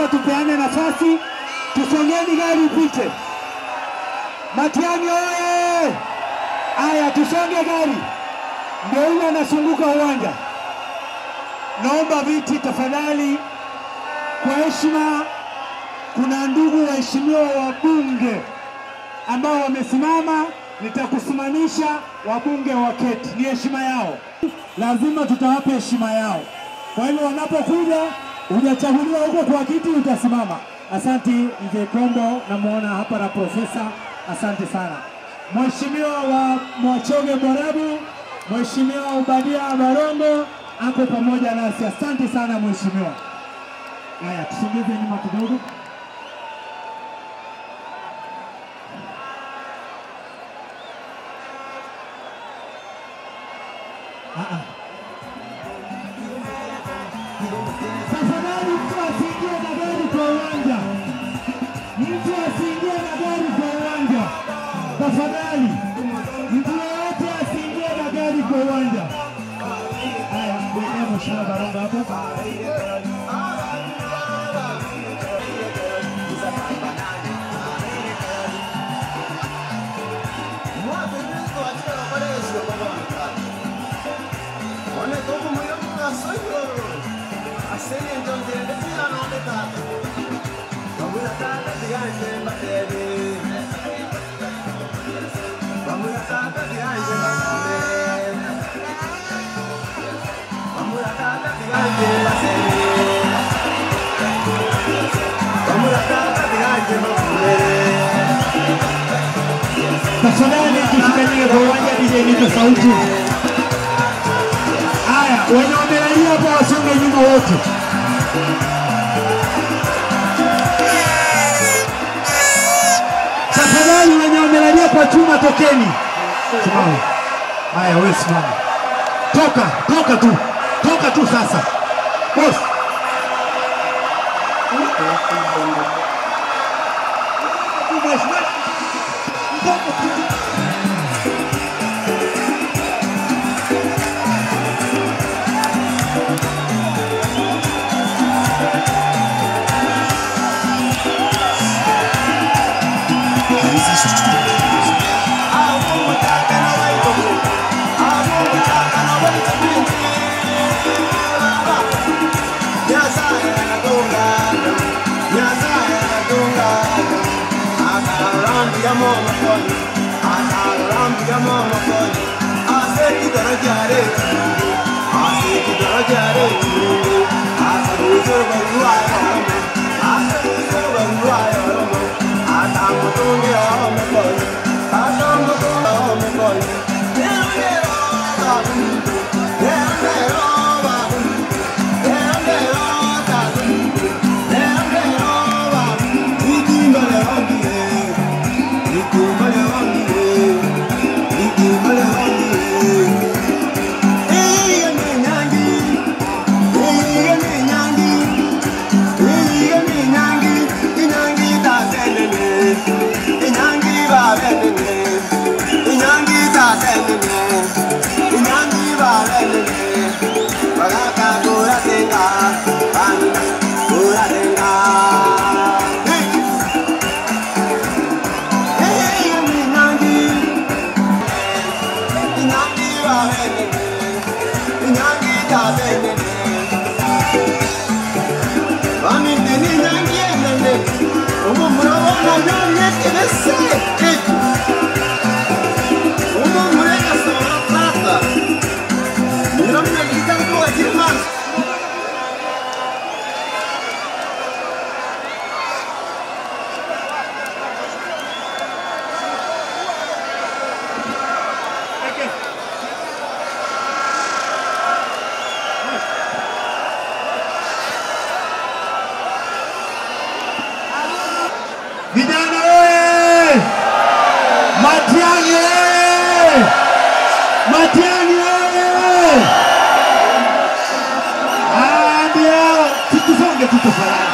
Naomba tupeane nafasi, tusongeni gari ipite. Matiang'i oye! Aya, tusonge gari. Ndio yule anazunguka uwanja. Naomba viti tafadhali kwa heshima. Kuna ndugu waheshimiwa wabunge ambao wamesimama, nitakusimamisha wabunge waketi. Ni heshima yao, lazima tutawapa heshima yao. Kwa hivyo wanapokuja, hujachaguliwa huko kwa kiti, utasimama. Asante Mzee Kombo, namuona hapa na profesa, asante sana. Mheshimiwa wa Mwachoge Borabu, Mheshimiwa Obadia Barongo ako pamoja nasi. Asante sana mheshimiwa. Haya, tusongeze nyuma kidogo. Tafadhali mtu asiingie na gari kwa uwanja. Mtu asiingie na gari kwa uwanja. Tafadhali mtu yeyote asiingie na gari kwa uwanja. Haya, mwekee Mheshimiwa Barongo hapo. Tafadhali tushikanie kwa uwanja, DJ nipe sauti. Haya, wenye wamelalia hapo wasonge nyuma wote. Tafadhali wenye wamelalia kwa chuma tokeni. Simama. Haya, wewe simama. Toka, toka tu. Toka tu sasa. Boss. Vijana oye! Matiang'i oye! Matiang'i oye! Ndio, tusonge tu tafadhali.